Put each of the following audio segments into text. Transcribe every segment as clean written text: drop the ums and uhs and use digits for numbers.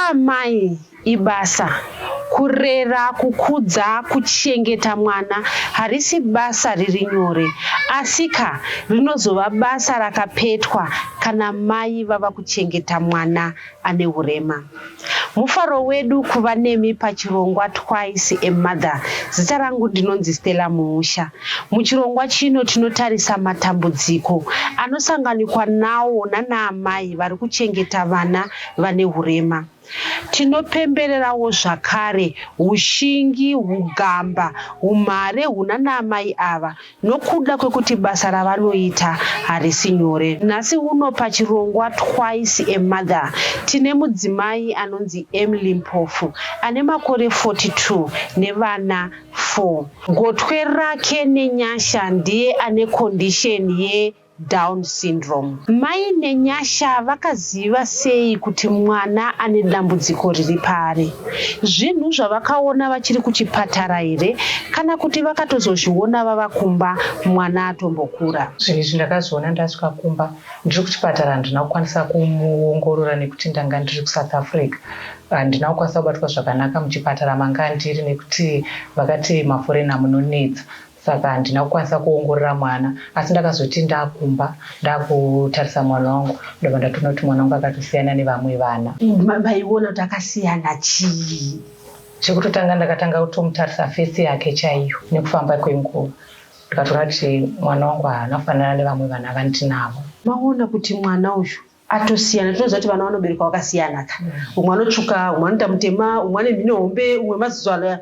Kuva amai ibasa. Kurera, kukudza, kuchengeta mwana harisi basa riri nyore. Asika rinozova basa rakapetwa kana mai vava kuchengeta mwana ane hurema. Mufaro wedu kuva nemi pachirongwa Twice a Mother. Zita rangu ndinonzi Stella Muusha. Muchirongwa chino tinotarisa matambudziko anosanganikwa nawo nanaamai vari kuchengeta vana vane hurema. Tinopembererawo zvakare hushingi, hugamba, humhare hunanaamai ava nokuda kwekuti basa ravanoita harisi nyore. Nhasi uno pachirongwa Twice a Mother tine mudzimai anonzi Emily Mpofu ane makore 42 nevana 4. Gotwe rake Nenyasha ndiye ane condition ye Down syndrome. Mai Nenyasha vakaziva sei kuti mwana ane dambudziko riri paari? Zvinhu zvavakaona vachiri kuchipatara here kana kuti vakatozozviona vava kumba mwana atombokura? Zvinhu izvi ndakazviona ndasvika kumba. Ndiri kuchipatara handina kukwanisa kumuongorora nekuti ndanga ndiri kuSouth Africa. Handina kukwanisa kubatwa zvakanaka muchipatara manga ndiri nekuti vakati maforena munonetsa. Saka handina kukwanisa kuongorora mwana asi ndakazoti ndakumba ndakutarisa mwana wangu ndobva ndatoona kuti mwana wangu akatosiyana nevamwe vana. Maiona kuti akasiyana chii? Chekutotanga ndakatanga kutomutarisa face yake chaiyo nekufamba kwenguva ndikatoona kuti mwana wangu haana kufanana nevamwe vana vandinavo. Maona kuti mwana uyu atosiyana tinoziva kuti vana vanoberekwa vakasiyana ka umwe anotsvuka umwe anoita mutema umwe ane mhino hombe umwe maziso ano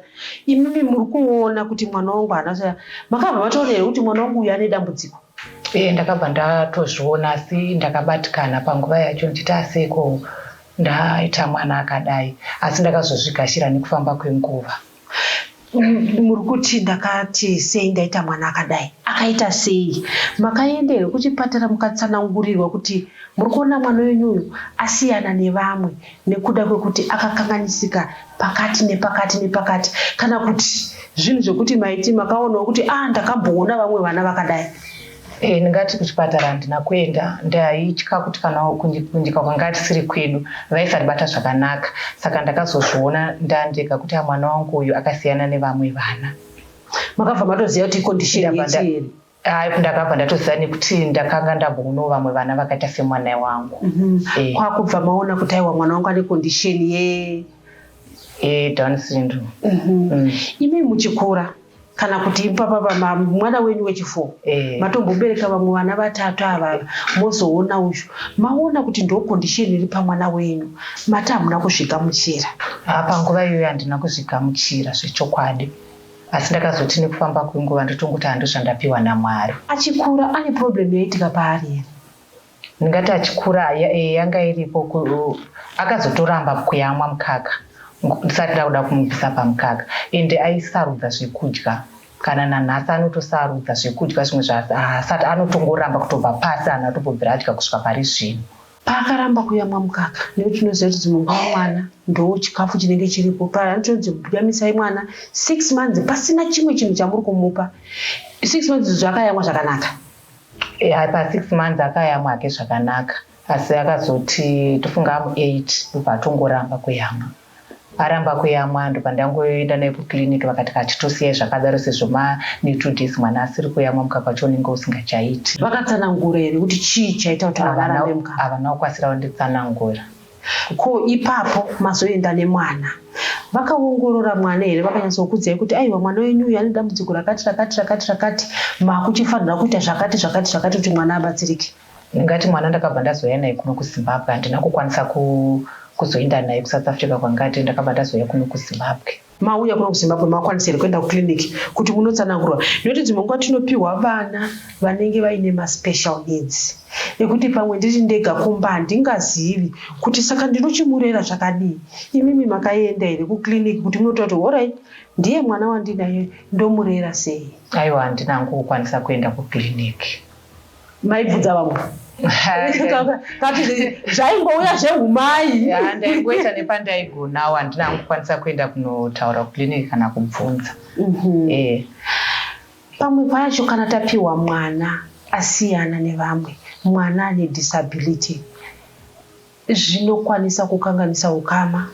imimi muri kuona kuti mwana wangu haana makabva matoona here kuti mwana wangu uyu ane dambudziko? Ee, ndakabva ndatozviona asi ndakabatikana panguva yacho ndichiti aseko ndaita mwana akadai asi ndakazozvigashira nekufamba kwenguva. Muri kuti ndakati sei ndaita mwana akadai? Akaita sei? Makaenda here kuchipatara mukatsanangurirwa kuti muri kuona mwana wenyu uyu asiyana nevamwe nekuda kwekuti akakanganisika pakati nepakati nepakati kana kuti zvinhu zvekuti maiti makaonawo kuti ah ndakamboona vamwe vana vakadai? Eh, ndingati kuchipatara handina kuenda ndaitya kuti kana kunyika kwanga tisiri kwedu vaisatibata zvakanaka saka ndakazozviona ndandega kuti mwana wangu uyu akasiyana nevamwe vana. Makabva matoziva kuti icondition yechi here? Hayi, ndakabva ndatoziva nekuti ndakanga ndamboonawo vamwe vana vakaita semwana wangu. Kwakubva maona kuti aiwa mwana wangu ane condition ye Down syndrome. Imi muchikura kana kuti ipapa mwana wenyu wechi4 matombobereka vamwe vana vatatu ava mozoona uyu maona kuti ndo condition iri pamwana wenyu mati hamuna kuzvigamuchira? Panguva iyoyo handina kuzvigamuchira zvechokwadi asi ndakazoti nekufamba kwenguva ndotongoti hando zvandapiwa naMwari. Achikura ane problem yaitika paari here? Ndingati achikura yanga iripo, akazotoramba kuyamwa mukaka ndisati ndakuda kumubvisa pamukaka ende aisarudza zvekudya kana nanhasi anotosarudza zvekudya zvimwe zvaasati anotongoramba kutobva pasi haana kutombobvira adya kusvika pari zvino. Paakaramba kuyamwa mukaka nekuti tinoziva kuti dzimwe nguva mwana ndo chikafu chinenge chiripo paanotonzi yamisai mwana 6 months pasina chimwe chinhu chamuri kumupa 6 months zvakayamwa zvakanaka. Pa 6 months akayamwa hake zvakanaka asi akazoti tofunga amu 8 ndobva atongoramba kuyamwa. Aramba kuyamwa ndobva ndangoenda naye kuclinic vakati kachitosiyai zvakadaro sezvo mane 2 days mwana asiri kuyamwa mukaka wacho unenge usingachaiti. Vakatsanangura here kuti chii chaita kuti mwana arambe mukaka? Havana kukwanisa kunditsanangura. Ko ipapo mazoenda nemwana vakaongorora mwana here vakanyatsokuudzai kuti aiwa mwana wenyu uyu ane dambudziko rakati rakati rakati rakati makuchifanira kuita zvakati zvakati zvakati kuti mwana abatsirike? Ndingati mwana ndakabva ndazouya naye kuno kuZimbabwe handina kukwanisa kuzoenda naye kuSouth Africa kwangati ndakabva ndazouya kuno kuZimbabwe. Mauya kuno kuZimbabwe makwanisa here kuenda kuclinic kuti munotsanangurwa nekuti dzimwe nguva tinopiwa vana vanenge vaine maspecial needs ekuti pamwe ndiri ndega kumba handingazivi kuti saka ndinochimurera zvakadii. Imimi makaenda here kuclinic kuti munotaura kuti horai ndiye mwana wandinaye ndomurera sei? Aiwa handina hangu kukwanisa kuenda kuclinic. Maibvunza vamwe kati zvaingouya zvehumai? Ndaingoita nepandaigonawo handina hangu kukwanisa kuenda kunotaura kuclinic kana kubvunza. Pamwe pacho kana tapiwa mwana asiyana nevamwe, mwana ane disability, Zvinokwanisa kukanganisa ukama,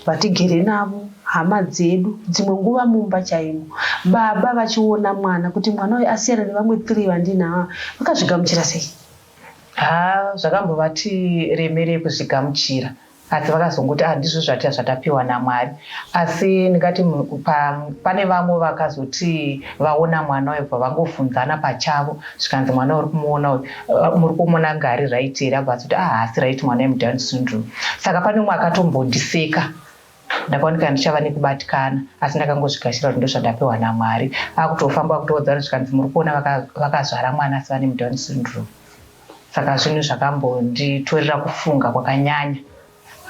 vatigere navo, hama dzedu, dzimwe nguva mumba chaimo. Baba vachiona mwana kuti mwana uyu asiyana nevamwe 3 vandinavo, vakazvigamuchira sei? Haa zvakambovati remerei kuzvigamuchira asi vakazongoti ah ndizvo zvati zvatapiwa naMwari. Asi ndingati pane vamwe vakazoti vaona mwana uyu bva vangovhunzana pachavo zvikanzi mwana uri kumuona uyu muri kumuona anga ari right here abva azoti ah haasi right mwana wemudown syndrome. Saka pane umwe akatombondiseka ndakaoneka ndichava nekubatikana asi ndakangozvigashira kuti ndozvandapiwa naMwari. Akutofamba akutoudza vanhu zvikanzi muri kuona vakazvara mwana asi vane mudown syndrome. Saka zvinhu zvakambonditorera kufunga kwakanyanya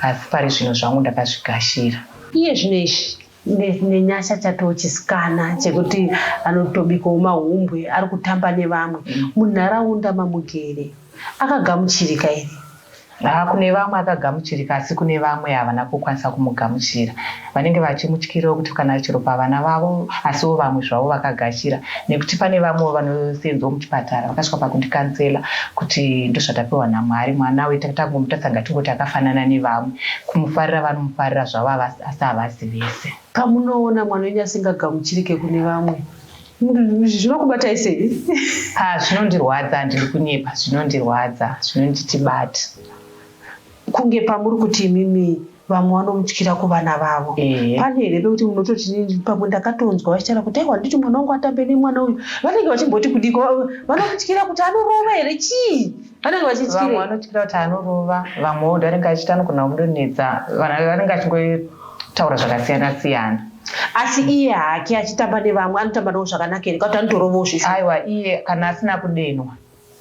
asi pari zvino zvangu ndakazvigashira. Iye zvino izvi Nenyasha chatoo chisikana chekuti anotobikawo mahumbwe ari kutamba nevamwe munharaunda mamugere. Akagamuchirika here? Haa kune vamwe akagamuchirika asi kune vamwe havana kukwanisa kumugamuchira. Vanenge vachimutyirawo kuti kana chero pavana vavo asiwo vamwe zvavo vakagashira nekuti pane vamwewo vanosenzawo muchipatara vakasvika pakundikansela kuti ndozvatapiwa naMwari mwana uyu tangomutarisa ngatingoti akafanana nevamwe. Kumufarira vanomufarira zvavo asi havasi vese. Pamunoona mwana wenyu asingagamuchirike kune vamwe zvinokubatai sei? Ah, zvinondirwadza, handidi kunyepa, zvinondirwadza, zvinonditi bati. Kunge pamuri kuti imimi vamwe vanomutyira kuvana vavo. Pane here pekuti munototi pamwe ndakatonzwa vachitaura kuti aiwa nditi mwana wangu atambe nemwana uyu. Vanenge vachimboti kudiko? Vanomutyira kuti anorova here chii? Vanenge vachityira. Vamwe vanotyira kuti anorova, vamwewo vanenge vachiti anogona kudonhedza, vanenge vachingotaura zvakasiyana siyana. Asi iye hake achitamba nevamwe anotamba navo zvakanaka here kana kuti anotorovawo zvisho? Aiwa iye kana asina kudenhwa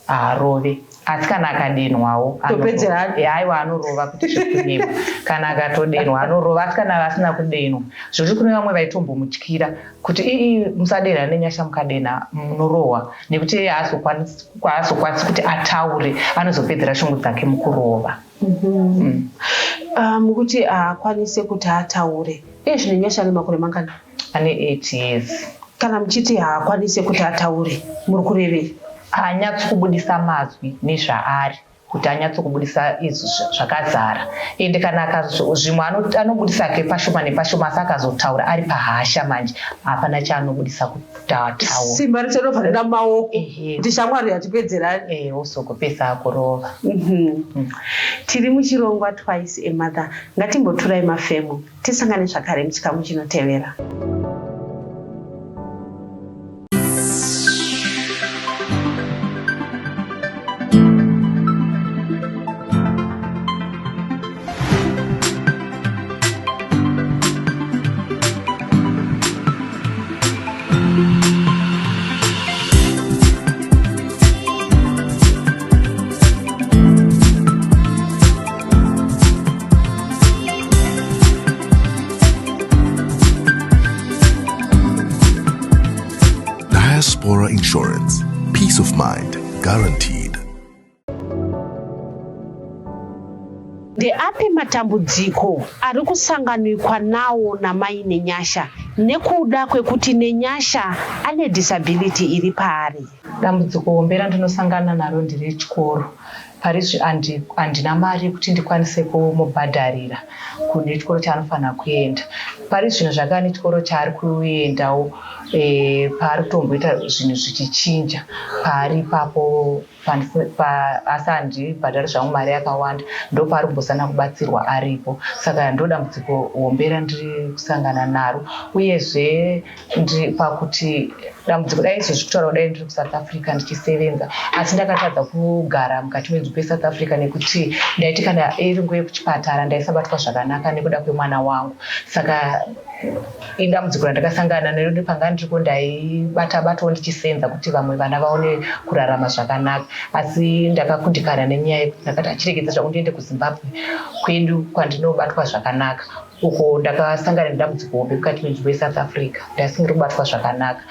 haarove asi kana akadenhwawo Topedzerana. Aiwa anorova kuti zvekunyepa kana akatodenhwa anorova asi kana asina kudenhwa zvekuti kune vamwe vaitombomutyira kuti ii musadenha nenyasha mukadenha munorohwa nekuti iye haazokwanisi kuti ataure anozopedzera shungu dzake mukurova. Mukuti haakwanise kuti ataure. Iye zvino Nyasha ane makore mangani? Ane 8 years. Kana muchiti haakwanise kuti ataure muri kurevei? Haanyatsi kubudisa mazwi nezvaari kuti anyatso kubudisa izwi zvakazara ende kana zvimwe anobudisa ke pashoma nepashoma asi akazotaura ari pahasha manje hapana chaanobudisa kutaura. Simba richanobva mumaoko kuti shamwari hatipedzerani. Wozogopesa akurova. Tiri muchirongwa Twice a Mother. Ngatimboturai mafemo tisangane zvakare muchikamu chinotevera. Diaspora Insurance. Peace of mind guaranteed. Ndeapi matambudziko ari kusanganikwa nawo namai Nenyasha nekuda kwekuti Nenyasha ane disability iri paari? Dambudziko hombe randinosangana naro nderechikoro. Parizvi handina mari yekuti ndikwanise kumubhadharira kune chikoro chaanofanira kuenda. Pari zvino zvakava nechikoro chaari kuendawo paari kutomboita zvinhu zvichichinja paari ipapo asi handibhadhari zvangu mari yakawanda ndopaari kumbosana kubatsirwa aripo. Saka ndodambudziko hombe randiri kusangana naro uyezve pakuti dambudziko dai izvozvi kutaura kudai ndiri kuSouth Africa ndichisevenza asi ndakatadza kugara mukati menzvimbo yeSouth Africa nekuti ndaiti kana iri nguva yekuchipatara ndaisabatwa zvakanaka nekuda kwemwana wangu. Saka idambudziko randakasangana naro panga ndiriko ndaibata batawo ndichisenza kuti vamwe vana vaone kurarama zvakanaka asi ndakakundikana nenyaya yekuti ndakati achiregedza zvangu ndiende kuZimbabwe kwedu kwandinobatwa zvakanaka. Uko ndakasangana nedambudziko hombe mukati menzvimbo yeSouth Africa ndasingiri kubatwa zvakanaka.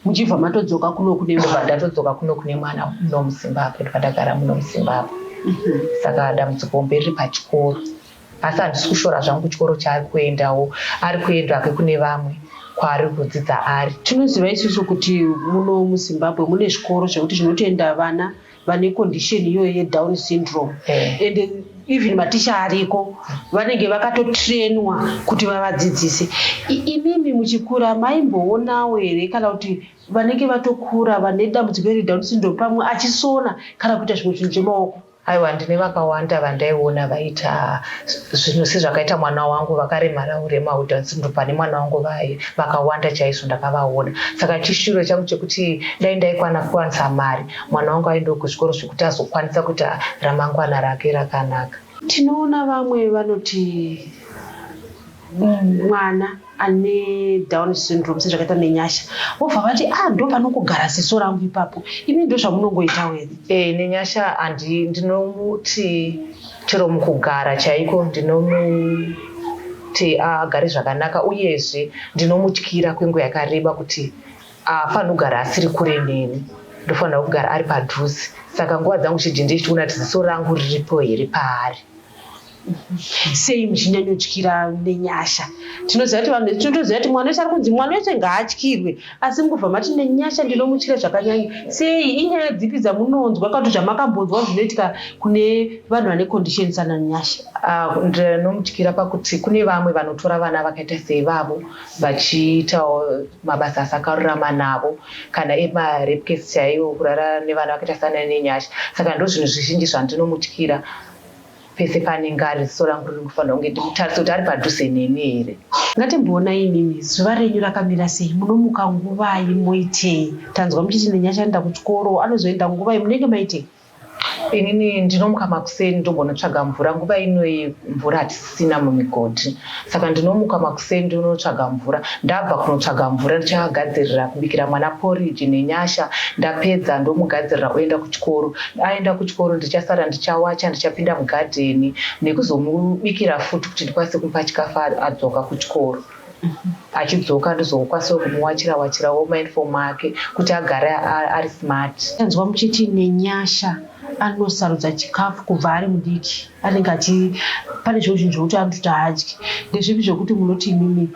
Muchibva matodzoka kuno kune mwana? Ndatodzoka kuno kune mwana muno muZimbabwe ndobva ndagara muno muZimbabwe. Saka dambudziko hombe riri pachikoro. Asi handisi kushora zvangu chikoro chaari kuendawo. Ari kuenda hake kune vamwe kwaari kudzidza ari. Tinoziva isusu kuti muno muZimbabwe mune zvikoro zvekuti zvinotoenda vana vane condition iyoyo yeDown syndrome. Ende Even maticha ariko vanenge vakatotrainwa kuti vavadzidzise. Imimi muchikura maimboonawo here kana kuti vanenge vatokura vane dambudziko reDown syndrome, pamwe achisona kana kuita zvimwe zvinhu zvemaoko? Aiwa, ndine vakawanda vandaiona vaita zvinhu sezvakaita mwana wangu, vakaremara urema hweDown syndrome. Pane mwana wangu vakawanda chaizvo ndakavaona. Saka chishuviro changu chekuti dai ndaikwana kuwanisa mari, mwana wangu aendewo kuzvikoro zvekuti azokwanisa kuita ramangwana rake rakanaka. Tinoona vamwe vanoti mwana ane Down syndrome sezvakaita Nenyasha, vobva vati, "A, ah, ndo panongogara ziso rangu ipapo." Imi ndo zvamunongoitawo here? E, Nenyasha handi, ndinomuti chero mukugara chaiko ndinomuti agare zvakanaka, uyezve ndinomutyira kwenguva yakareba kuti haafaniri kugara asiri kure neni, ndofanira kugara ari padhuze. Saka nguva dzangu zhinji ndichiona kuti ziso rangu riripo here paari. Sei muchinyanyotyira Nenyasha? Tinoziva kuti vanhu, tinotoziva kuti mwana wese ari kunzi mwana wese ngaatyirwe, asi mukubva mati Nenyasha ndinomutyira zvakanyanya. Sei? Inyaya dzipi dzamunonzwa kana kuti zvamakambonzwa zvinoitika kune vanhu vane condition sana Nenyasha? Ah, ndinomutyira pakuti kune vamwe vanotora vana vakaita seivavo vachiitawo mabasa asakarurama navo, kana emarape case chaiwo, kurara nevana vakaita sana Nenyasha. Saka ndo zvinhu zvizhinji zvandinomutyira. Pese paanenge ari, ziso rangu riri kufanira kunge ndimutarise kuti ari padhuze neni here. Ngatimboonai imimi, zuva renyu rakamira sei? Munomuka nguvai, moitei? Tanzwa muchiti Nenyasha anoenda kuchikoro, anozoenda nguvai, munenge maitei? Inini ndinomuka makuseni, ndombonotsvaga mvura. Nguva inoyi mvura hatisisina mumigodhi, saka ndinomuka makuseni ndinotsvaga mvura. Ndabva kunotsvaga mvura, ndichagadzirira kubikira mwana poriji Nenyasha. Ndapedza, ndomugadzirira oenda kuchikoro. Aenda kuchikoro, ndichasara ndichawacha, ndichapinda mugadheni nekuzomubikira futi kuti ndikwanise kumupa chikafu adzoka kuchikoro. Achidzoka, ndozokwanisa kumuwachira wachirawo mauniform ake kuti agare ari smart. Tanzwa muchiti Nenyasha anosarudza chikafu kubva ari mudiki, anenge achi pane zvimwe zvinhu zvokuti anototi haadyi. Ndezvipi zvokuti munoti imimi,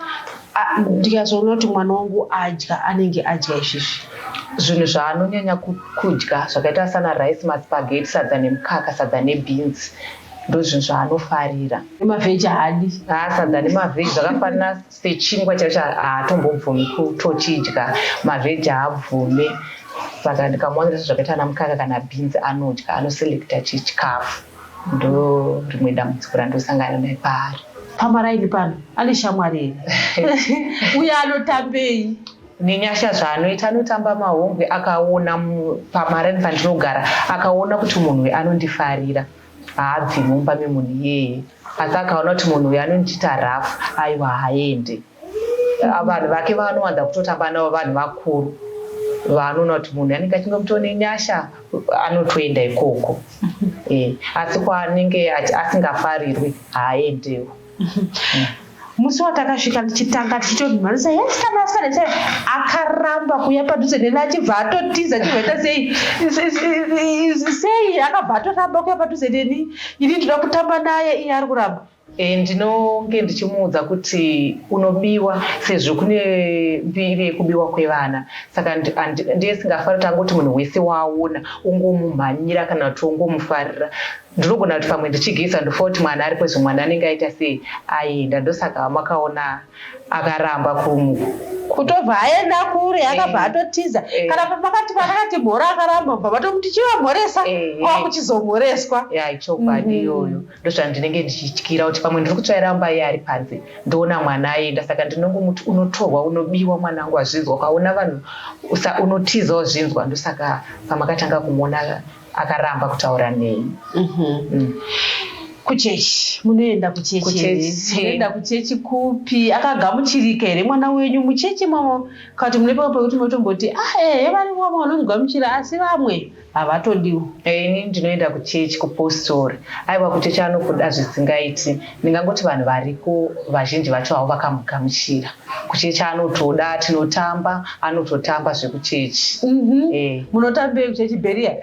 ndikazoona kuti mwana wangu adya, anenge adya izvizvi? Zvinhu zvaanonyanya kudya zvakaita sana rice, maspaghetti, sadza nemukaka, sadza nebhinzi, ndo zvinhu zvaanofarira. Nemavheji haadi? Haa, sadza nemavheji zvakafanana sechingwa chaicho, haatombobvumi kutochidya. Mavheji haabvume. Saka ndikamuwanira zvakaita namukaka kana bhinzi, anodya, anoselecta chikafu. Ndo rimwe dambudziko randosangana naye paari. Pamaraini pano ane shamwari here, uye anotambei? Nenyasha zvaanoita, anotamba mahombwe. Akaona pamaraini pandinogara, akaona kuti munhu uyu anondifarira, haabvi mumba memunhu iyeye. Asi akaona kuti munhu uyu anondiita rafu, aiwa, haaende. Vanhu vake vaanowanza kutotamba navo vanhu vakuru. Vaanoona kuti munhu anenge achingomuto Nenyasha, anotoenda ikoko. Asi kwaanenge asingafarirwi, haaendewo. Musi watakasvika ndichitanga tichitomhanyisa yesana, akaramba kuuya padhuze neni, achibva atotiza, achibva ita sei sei, akabva atoramba kuuya padhuze neni. Ini ndinoda kutamba naye, iye ari kuramba. Ndinonge ndichimuudza kuti unobiwa, sezvo kune mbiri yekubiwa kwevana. Saka ndiye singafari kuti angoti munhu wese waaona ungomumhanyira kana kuti ungomufarira. Ndinogona kuti pamwe ndichigeza, ndofa kuti mwana ari kwezvo, mwana anenge aita sei, aenda. Ndosaka makaona akaramba kumu Kutobva aenda kure, akabva atotiza. Kana pamakati, pamakati mhora, akaramba, bva vatomuti chivamhoresa, kwakuchizomhoreswa. Ya, ichokwadi iyoyo. Ndozvandinenge ndichityira kuti pamwe ndiri kutsvaira mumba, iye ari panze, ndoona mwana aenda. Saka ndinongomuti unotorwa, unobiwa mwana wangu, wazvinzwa? Ukaona vanhu unotiza, wazvinzwa? Ndosaka pamakatanga kumuona akaramba kutaura nei. Kuchechi, munoenda kuchechi here? Munoenda kuchechi kupi? Akagamuchirika here mwana wenyu muchechi mamo, kana kuti mune pamwe pekuti munotomboti, "Ah, ehe, varimo vamwe vanomugamuchira, asi vamwe havatodiwo"? Ini ndinoenda kuchechi kupostori. Aiwa, kuchechi anokuda zvisingaiti. Ndingangoti vanhu variko vazhinji vacho havo vakamugamuchira. Kuchechi anotoda, tinotamba, anototamba zvekuchechi. Munotambei kuchechi? Bheria?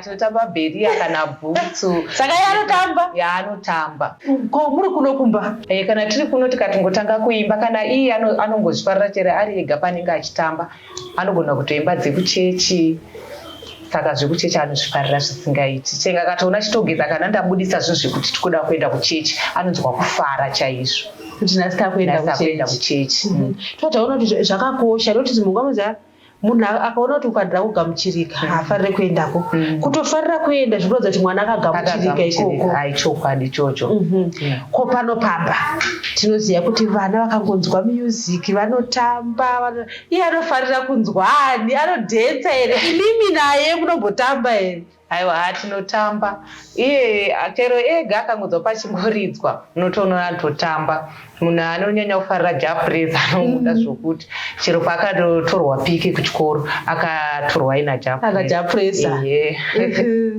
Tinotamba bheria kana bhutsu. Saka iye anotamba? Yaanotamba. Ko muri kuno kumba? Kana tiri kuno, tikatingotanga kuimba, kana iye anongozvifarira chero ari ega panenge achitamba, anogona kutoimba dzekuchechi. Saka zvekuchechi anozvifarira zvisingaiti. Chenga akatoona chitogeza kana ndabudisa zvinhu zvekuti tikuda kuenda kuchechi anonzwa kufara chaizvo. Kuti nhasi takuenda kuchechi. Totaona kuti zvakakosha nekuti dzimwe nguva muziva munhu akaona kuti ukandira kugamuchirika haafarire kuendako. Kutofarira kuenda zvinoratidza kuti mwana akagamuchirika ikoko. Aichokwadi ichocho. Ko pano pamba tinoziva kuti vana vakangonzwa music vanotamba, iye anofarira kunzwa ani, anodhensa here? Imimi naye munombotamba here? Aiwa, ha tinotamba. Iye chero ega akangonzwa pachingoridzwa unotoona anototamba. Munhu anonyanya kufarira Jah Prayzah anomuda zvokuti chero paakatotorwa piki kuchikoro akatorwa aina Jah Prayzah. Jah Prayzah. Ehe.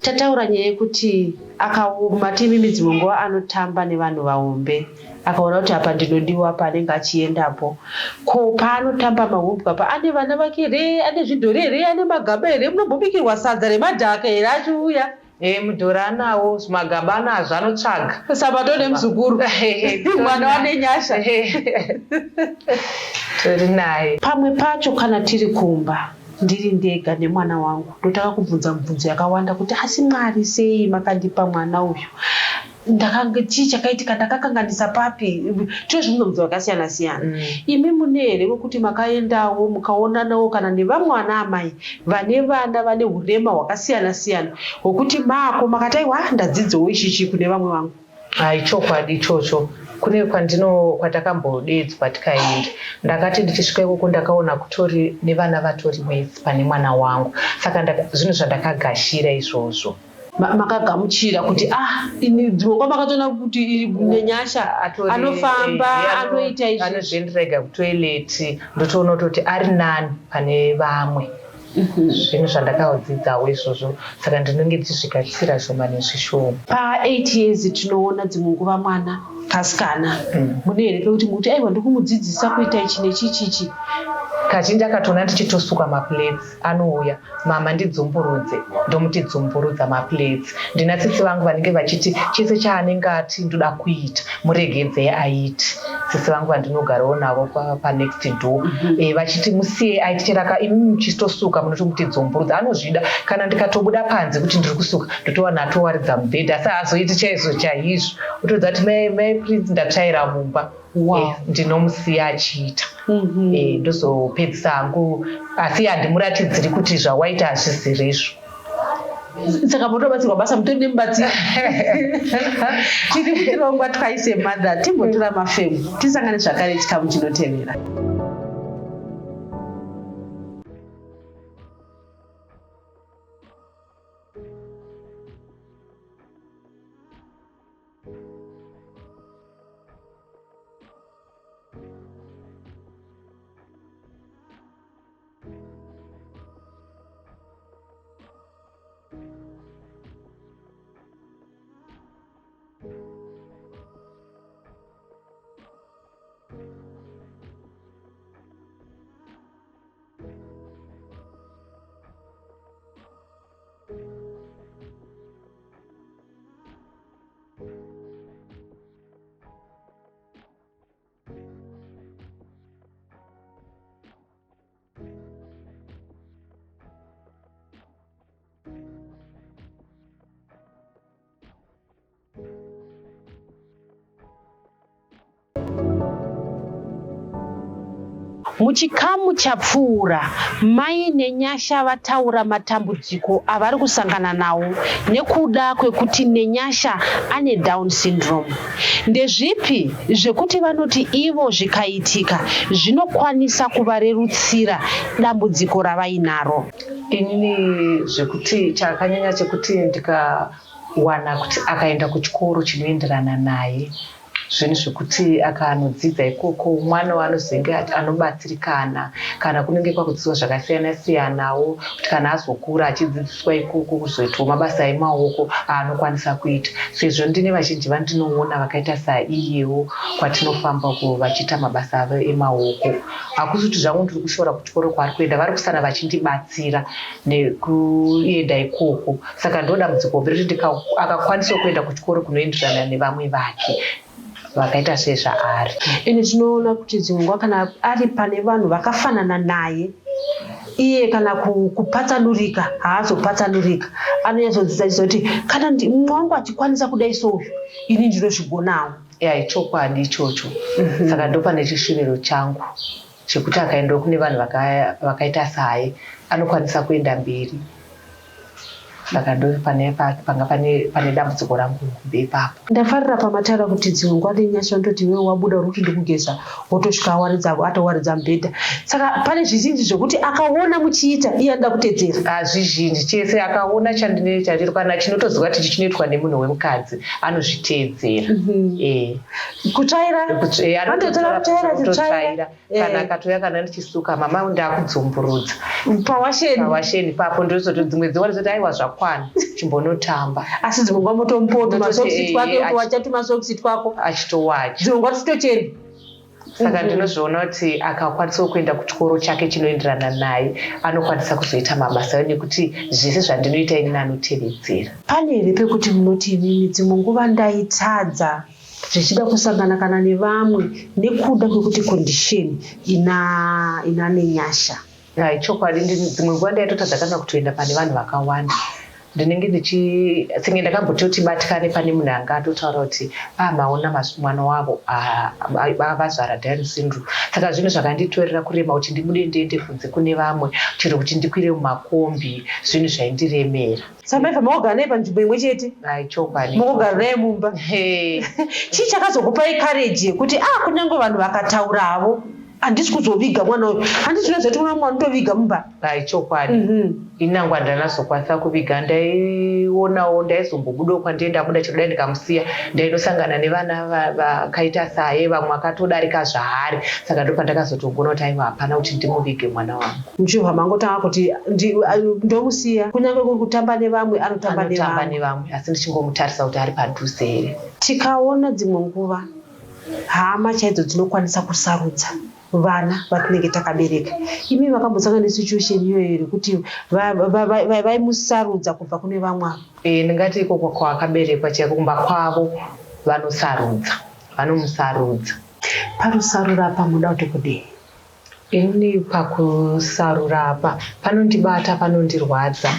Tataura nyaya yekuti akaoma timimi dzimwe nguva anotamba nevanhu vahombe akaona kuti apa ndinodiwa apa anenge achiendapo. Ko paanotamba mahumbwe apa ane vana vake here, ane zvidhori here, ane magaba here, munombobikirwa sadza remadhaka here achiuya? Mudhori anawo, zvimagaba anazvo anotsvaga. Sabato nemuzukuru. Mwana waNenyasha. Tori naye. Pamwe pacho kana tiri kumba ndiri ndega nemwana wangu ndotanga kubvunza mibvunzo yakawanda kuti asi Mwari sei makandipa mwana uyu, ndakange chii chakaitika, ndakakanganisa papi, tinozvibvunza mibvunzo yakasiyana siyana. Imi mune here wekuti makaendawo mukaonanawo kana nevamwe vana amai vane vana vane hurema hwakasiyana siyana hwekuti mako makati aiwa ndadzidzawo ichichi kune vamwe vangu? Hai, chokwadi ichocho. Kune kwandino kwatakambodeedzwa tikaenda. Ndakati ndichisvika ikoko ndakaona kutori nevana vatori wesi pane mwana wangu. Saka zvinhu zvandakagashira izvozvo. Makagamuchira kuti ini dzimwe nguva makatoona kuti Nenyasha anofamba, anoita izvi. Anozviendera ega kutoilet, ndotoona kutoti ari nani pane vamwe. Zvinhu zvandakadzidzawo izvozvo, saka ndinenge ndichizvigashira zvishoma nezvishoma. Pa 8 years tinoona dzimwe nguva mwana kasikana. Mune here pekuti muti aiwa ndikumudzidzisa kuita ichi nechichichi? Kazhinji akatoona ndichitosuka maplates anouya, mama ndidzumburudze, ndomuti dzumburudza maplates. Ndina tsitsi vangu vanenge vachiti chese chaanenge ati ndoda kuita muregedzei aite. Tsitsi vangu vandinogarawo navo pa next door, vachiti musiye aite chero imi muchitosuka munotomuti dzumburudza, anozvida. Kana ndikatobuda panze kuti ndiri kusuka ndotowana atowaridza mubhedha, asi haazoiti chaizvo chaizvo. Otoudza kuti mai Prince ndatsvaira mumba. Ndinomusiya achiita. Ndozopedzisa hangu, asi handimuratidziri kuti zvawaita hazvisirizvo. Saka motobatsirwa basa, mutori nemubatsiri. Tiri muchirongwa Twice a Mother, timbotora mafemu tisangane zvakare chikamu chinotevera. Muchikamu chapfuura, Mai Nenyasha vataura matambudziko avari kusangana nawo nekuda kwekuti Nenyasha ane Down syndrome. Ndezvipi zvekuti vanoti ivo zvikaitika zvinokwanisa kuvarerutsira dambudziko ravainaro? Inini zvekuti chakanyanya chekuti ndikawana kuti akaenda kuchikoro chinoenderana naye, zvinhu zvekuti akanodzidza ikoko mwana waanozenge anobatsirikana, kana kunenge kwakudzidzwa zvakasiyana siyanawo, kuti kana azokura achidzidziswa ikoko kuzoitawo mabasa emaoko aanokwanisa kuita, sezvo ndine vazhinji vandinoona vakaita saiyewo kwatinofamba uko vachiita mabasa avo emaoko. Hakusi kuti zvangu ndiri kushora kuchikoro kwaari kuenda, vari kusara vachindibatsira nekuenda ikoko. Saka ndo dambudziko hombe rekuti akakwanisawo kuenda kuchikoro kunoenderana nevamwe vake vakaita sezvaari. Ende tinoona kuti dzimwe nguva kana ari pane vanhu vakafanana naye Iye kana kupatsanurika haazopatsanurika, anonyatsodzidza achiziva kuti kana mumwe wangu achikwanisa kudai souyu, ini ndinozvigonawo. Ya, ichokwadi ichocho. Saka ndopane chishuviro changu chekuti akaendawo kune vanhu vakaita saye, anokwanisa kuenda mberi. Saka ndo pane panga pane dambudziko rangu hombe ipapo. Ndafarira pamataura kuti dzimwe nguva nenyasha unototi iwewe wabuda uri kuti ndikugeza, wotosvika awaridza, atowaridza mubhedha. Saka pane zvizhinji zvokuti akaona muchiita iye anoda kutedzera. Hazvizhinji chese akaona chandine chandiri kana chinotoziva kuti ichi chinoitwa nemunhu wemukadzi, anozviteedzera. Kutsvaira, anototora kutsvaira, achitsvaira. Kana akatouya kana ndichisuka, mama ndakudzumburudza pawasheni. Pawasheni papo ndozoti dzimwe dzenguva ndozoti aiwa, zvakwana, chimbonotamba. Asi dzimwe nguva motomupawo tumasokisi twake, utowacha tumasokisi twako. Achitowacha. Dzimwe nguva tutochena. Saka ndinozviona kuti akakwanisawo kuenda kuchikoro chake chinoenderana naye, anokwanisa kuzoita mabasa ayo, nekuti zvese zvandinoita inini anotevedzera. Pane here pekuti munoti inini dzimwe nguva ndaitadza zvichida kusangana kana nevamwe nekuda kwekuti condition ina Nenyasha? Hai, chokwadi, dzimwe nguva ndaitotadza kana kutoenda pane vanhu vakawanda. Ndinenge ndichi senge ndakambototi batikane pane munhu anga atotaura kuti maona mwana wavo vazvara Down syndrome. Saka zvinhu zvakanditorera kurema kuti ndibude ndiende kunze kune vamwe, chero kuti ndikwire mumakombi, zvinhu zvaindiremera. Saka maibva makugara naye panzvimbo imwe chete? Ai, chokwadi. Mokugara naye mumba. Chii chakazokupai courage yekuti kunyange vanhu vakataura havo, handisi kuzoviga mwana uyu? Handisi zvinoziva kuti kuna mwana unotoviga mumba. Ai, chokwadi. Inangwa ndanazokwanisa kuviga, ndaionawo ndaizombobudawo kwandienda buda, chero dai ndikamusiya ndainosangana nevana vakaita saye, vamwe akatodarika zvaari. Saka ndopandakazotongona kuti aiwa, hapana kuti ndimuvige mwana wangu. Muchibva mangotanga kuti ndomusiya, kunyange kuri kutamba nevamwe, anotamba anotamba nevamwe. Nevamwe, asi ndichingomutarisa kuti ari padhuze here. Tikaona dzimwe nguva hama chaidzo dzinokwanisa kusarudza vana vatinenge takabereka. Imi makambosangana nesituation iyoyo here kuti vaimusarudza kubva kune vamwe ava? Ndingati ikoko kwaakaberekwa chaiko, kumba kwavo vanosarudza, vanomusarudza. Parusarura apa munoda kuti kudii? Ini pakusarura apa panondibata, panondirwadza.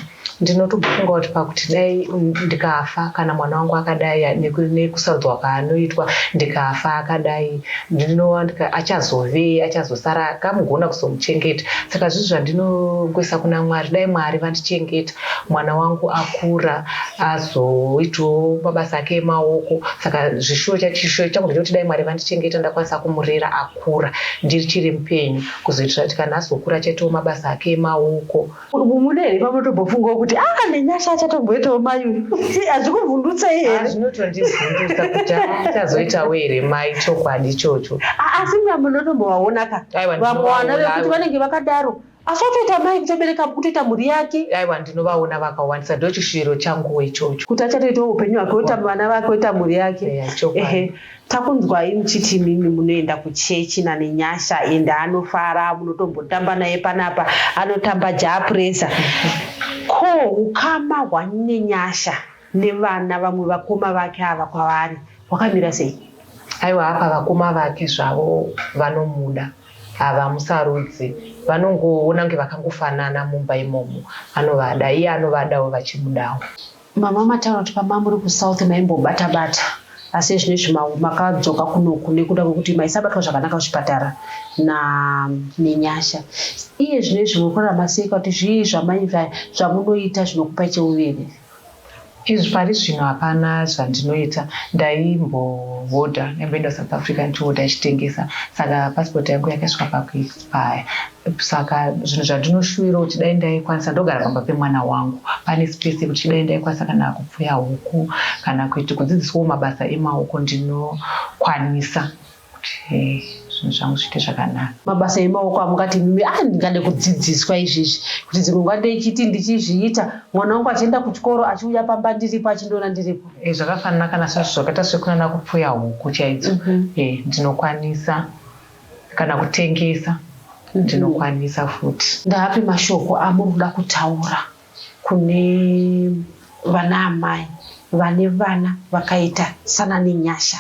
Ndinotofunga kuti pakuti dai ndikafa kana mwana wangu akadai, nekusarudzwa kwaanoitwa, ndikafa akadai, ndinova achazovei, achazosara akamugona kuzomuchengeta. Saka zvinhu zvandinongoisa kuna Mwari, dai Mwari vandichengeta, mwana wangu akura, azoitawo mabasa ake emaoko. Saka zvishuwo, chishuwo changu ndechekuti dai Mwari vandichengeta, ndakwanisa kumurera akura ndichiri mupenyu, kuzoitira kuti kana azokura achaitawo mabasa ake emaoko. Mune here pamunotombofungawo kuti Nenyasha achatomboitawo mai uyu? Hazvikuvhundutsei here? Zvinotondivhundutsa kuti achazoitawo here mai, chokwadi ichocho. Asi mwa munotombovaona ka Aiwa, vamwe vana ndinovaona. vekuti vanenge vakadaro, asi otoita mai, kutobereka, kutoita mhuri yake. Aiwa, ndinovaona vakawandisa, ndo chishuviro changuwo ichocho. Kuti achatoitawo upenyu hwake, oita vana vake, oita mhuri yake. Eya, chokwadi. Ehe. Takunzwai muchiti imimi munoenda kuchechi naNenyasha, ende anofara, munotombotamba naye panapa, anotamba japresa. Ko ukama hwaNenyasha nevana vamwe vakoma vake ava kwavari hwakamira sei? Aiwa, apa vakoma vake zvavo vanomuda, havamusarudzi, vanongoona kunge vakangofanana mumba imomo. Anovada, iye anovadawo, vachimudawo. Mama, mataura kuti pama muri kuSouth maimbobata bata, asi zvinezvi makadzoka kunoku nekuda kwekuti maisabatwa zvakanaka kuchipatara naNenyasha. Iye zvinezvi muri kurarama sei, kuti zvii zvamunoita zvinokupai cheuviri? Izvi pari zvino hapana zvandinoita. Ndaimbohodha, ndaimboenda South Africa ndichihodha ichitengesa, saka pasipoti yangu yakasvika pakuexpire. Saka zvinhu zvandinoshuvira kuti dai ndaikwanisa, ndogara pamba pemwana wangu, pane space yekuti dai ndaikwanisa kana kupfuya huku, kana kuiti kudzidziswawo mabasa emaoko, ndinokwanisa kuti zvinhu zvangu zviite zvakanaka. Mabasa emaoko amungati mimi ndingade kudzidziswa izvizvi, kuti dzimwe nguva ndeichiti ndichizviita, mwana wangu achienda kuchikoro, achiuya pamba ndiripo, achindoona ndiripo? Zvakafanana kana zvakaita sekunana kupfuya huku chaidzo. Ndinokwanisa kana kutengesa, ndinokwanisa futi. Ndaapi mashoko amuri kuda kutaura kune vana amai vane vana vakaita sana Nenyasha?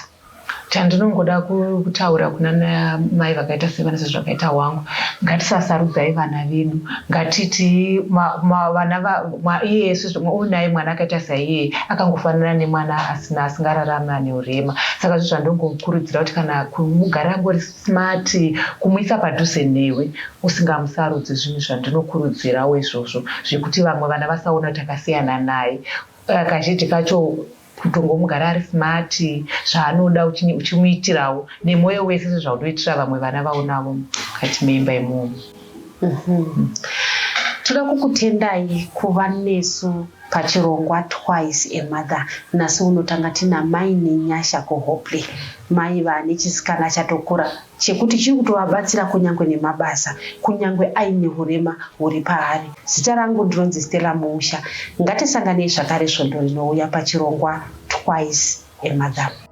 Chandinongoda kutaura kuna mai vakaita sevana sezvakaita wangu, ngatisasarudzai vana vedu. Ngatiti vana iyesu unaye mwana akaita saiyeye akangofanana nemwana asina asingararami ane urema. Saka zvo zvandongokurudzira kuti kana kumugara angori smart, kumuisa padhuze newe usingamusarudzi, zvinhu zvandinokurudzirawo izvozvo zvekuti vamwe vana vasaona kuti akasiyana naye. Kazhinji kacho kutongomugara ari smart, zvaanoda uchimuitirawo nemwoyo wese sezvaunoitira vamwe vana vaunavo mukati meimba imomo. Toda kukutendai kuva nesu pachirongwa Twice a Mother. Nhasi unotanga tina Mai Nenyasha kuHopley, mai vane chisikana chatokura chekuti chiri kutovabatsira kunyange nemabasa, kunyange aine urema huri paari. Zita rangu ndinonzi Stella Muusha. Ngatisanganei zvakare svondo rinouya pachirongwa Twice a Mother.